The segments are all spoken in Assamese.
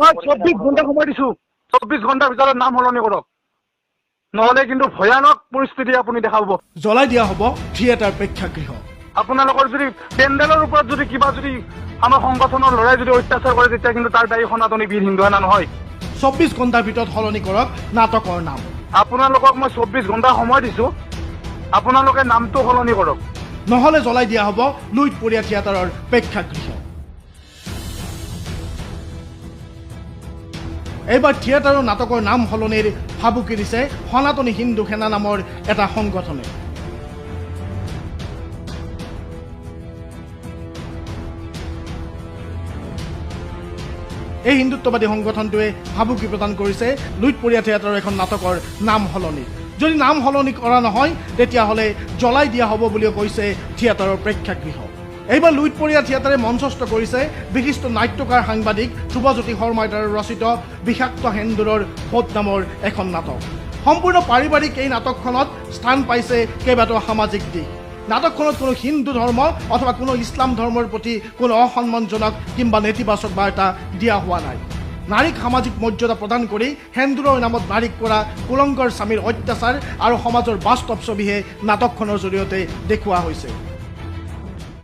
মই 24 ঘণ্টা সময় দিছো। 24 ঘণ্টাৰ ভিতৰত নাম সলনি কৰক, নহ'লে কিন্তু ভয়ানক পৰিস্থিতি আপুনি দেখা পাব। জ্বলাই দিয়া হ'ব থিয়েটাৰ প্ৰেক্ষাগৃহ। আপোনালোকৰ যদি পেণ্ডেলৰ ওপৰত যদি কিবা যদি আমাৰ সংগঠনৰ ল'ৰাই যদি অত্যাচাৰ কৰে, তেতিয়া কিন্তু তাৰ দায়ী সনাতনী বীৰ হিন্দু সেনা নহয়। 24 ঘণ্টাৰ ভিতৰত সলনি কৰক নাটকৰ নাম। আপোনালোকক মই 24 ঘণ্টা সময় দিছো, আপোনালোকে নামটো সলনি কৰক। নহ'লে জ্বলাই দিয়া হ'ব লুইতপৰীয়া থিয়েটাৰৰ প্ৰেক্ষাগৃহ। এইবাৰ থিয়েটাৰৰ নাটকৰ নাম সলনিৰ ভাবুকি দিছে সনাতনী হিন্দু সেনা নামৰ এটা সংগঠনে। এই হিন্দুত্ববাদী সংগঠনটোৱে ভাবুকি প্ৰদান কৰিছে লুইতপৰীয়া থিয়েটাৰৰ এখন নাটকৰ নাম সলনি। যদি নাম সলনি কৰা নহয়, তেতিয়াহ'লে জ্বলাই দিয়া হ'ব বুলিও কৈছে থিয়েটাৰৰ প্ৰেক্ষাগৃহ। এইবাৰ লুইতপৰীয়া থিয়েটাৰে মঞ্চস্থ কৰিছে বিশিষ্ট নাট্যকাৰ, সাংবাদিক ধ্ৰুৱজ্যোতি শৰ্মাৰ দ্বাৰা ৰচিত বিষাক্ত সেন্দুৰৰ ফোট নামৰ এখন নাটক। সম্পূৰ্ণ পাৰিবাৰিক এই নাটকখনত স্থান পাইছে কেইবাটাও সামাজিক দিশ। নাটকখনত কোনো হিন্দু ধৰ্ম অথবা কোনো ইছলাম ধৰ্মৰ প্ৰতি কোনো অসন্মানজনক কিম্বা নেতিবাচক বাৰ্তা দিয়া হোৱা নাই। নাৰীক সামাজিক মৰ্যাদা প্ৰদান কৰি সেন্দুৰৰ নামত নাৰীক কৰা কুলংকৰ স্বামীৰ অত্যাচাৰ আৰু সমাজৰ বাস্তৱ ছবিহে নাটকখনৰ জৰিয়তে দেখুওৱা হৈছে।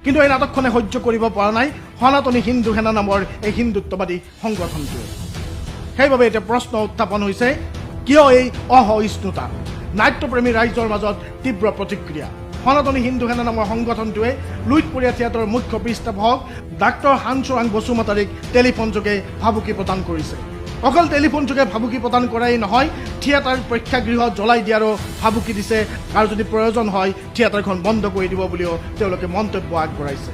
কিন্তু এই নাটকখনে সহ্য কৰিব পৰা নাই সনাতনী হিন্দু সেনা নামৰ এই হিন্দুত্ববাদী সংগঠনটোৱে। সেইবাবে এতিয়া প্ৰশ্ন উত্থাপন হৈছে, কিয় এই অসহিষ্ণুতা? নাট্যপ্ৰেমী ৰাইজৰ মাজত তীব্ৰ প্ৰতিক্ৰিয়া। সনাতনী হিন্দু সেনা নামৰ সংগঠনটোৱে লুইতপৰীয়া থিয়েটাৰৰ মুখ্য পৃষ্ঠপোষক ডাক্তৰ হানচোৰাং বসুমতাৰীক টেলিফোনযোগে ভাবুকি প্ৰদান কৰিছে। অকল টেলিফোনযোগে ভাবুকি প্ৰদান কৰাই নহয়, থিয়েটাৰ প্ৰেক্ষাগৃহ জ্বলাই দিয়াৰো ভাবুকি দিছে আৰু যদি প্ৰয়োজন হয় থিয়েটাৰখন বন্ধ কৰি দিব বুলিও তেওঁলোকে মন্তব্য আগবঢ়াইছে।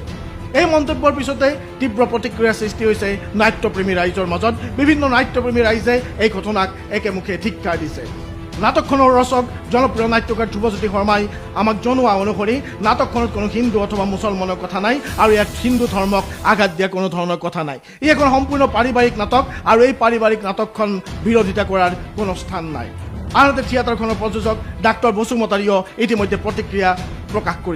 এই মন্তব্যৰ পিছতে তীব্ৰ প্ৰতিক্ৰিয়াৰ সৃষ্টি হৈছে নাট্যপ্ৰেমী ৰাইজৰ মাজত। বিভিন্ন নাট্যপ্ৰেমী ৰাইজে এই ঘটনাক একেমুখে ধিক্কাৰ দিছে। নাটকখনৰ ৰচক জনপ্ৰিয় নাট্যকাৰ ধ্ৰুৱজ্যোতি শৰ্মাই আমাক জনোৱা অনুসৰি নাটকখনত কোনো হিন্দু অথবা মুছলমানৰ কথা নাই আৰু ইয়াত হিন্দু ধৰ্মক আঘাত দিয়া কোনো ধৰণৰ কথা নাই। ই এখন সম্পূৰ্ণ পাৰিবাৰিক নাটক আৰু এই পাৰিবাৰিক নাটকখন বিৰোধিতা কৰাৰ কোনো স্থান নাই। আনহাতে থিয়েটাৰখনৰ প্ৰযোজক ডাক্তৰ বসুমতাৰীয়েও ইতিমধ্যে প্ৰতিক্ৰিয়া প্ৰকাশ কৰিছে।